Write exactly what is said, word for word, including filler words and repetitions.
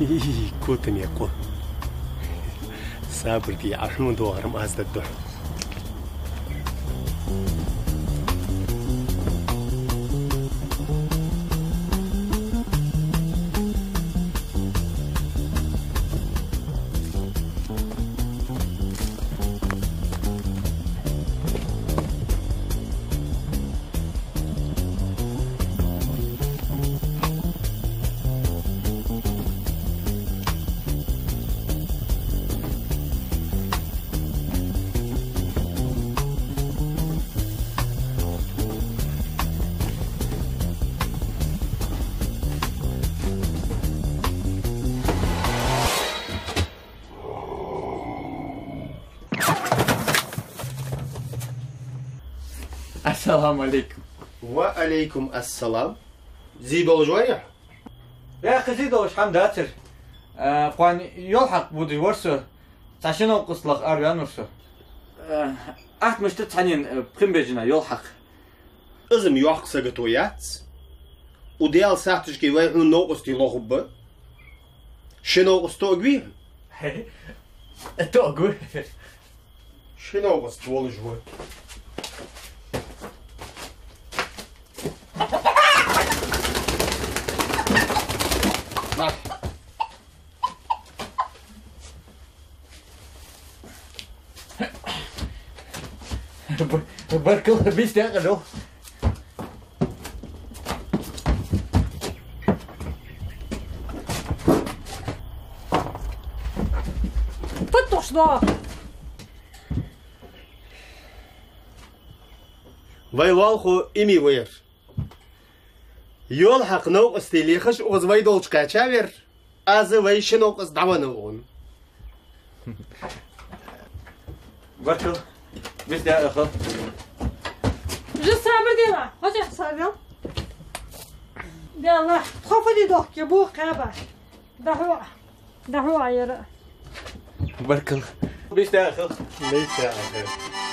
Ий, кутаме къу. Сабар де, Ӏа хьона доагӀар-м аз дергда хьона. Ассаламу алейкум. Ва алейкум ассалам. Зи долаш вай? Яхи, зи долаш хӀама дацар. Э, кхоана йол хьакха бодаш вар со. Цхьа ши новкъост лаха араваьннавар со. Э, атта мишта цхьаннена, э, пхи бежана йол хьакха. Из-м йоккха сагото яц. Укх Даьла сахьаташка вай хьона новкъостий лохаргба. Ши новкъост тоъаргвий? Тоъаргва. Ши новкъост волаш ва. Б-, баркал, бийса декъала. Путтуш но. Вай лоалахо Ими вар. Йол хьакха новкъостий лехаш, укхаза вай долча кхаьчавар. Аз вай ши новкъост дӀавеннав укхун. Баркал. Бийса декъала. Жи сабар де ла. Хоза сабар. Де ла. Тхо фу де дохке, бу кхаба. ДӀахьо. ДӀахьо яра. Баркал. Бийса декъала. Бийса декъала.